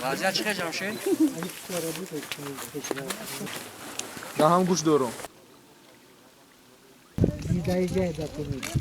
Вазъият чӣ хел, Ҷамшед? Да, ҳам гӯш дорум. Не доезжай до туннеля.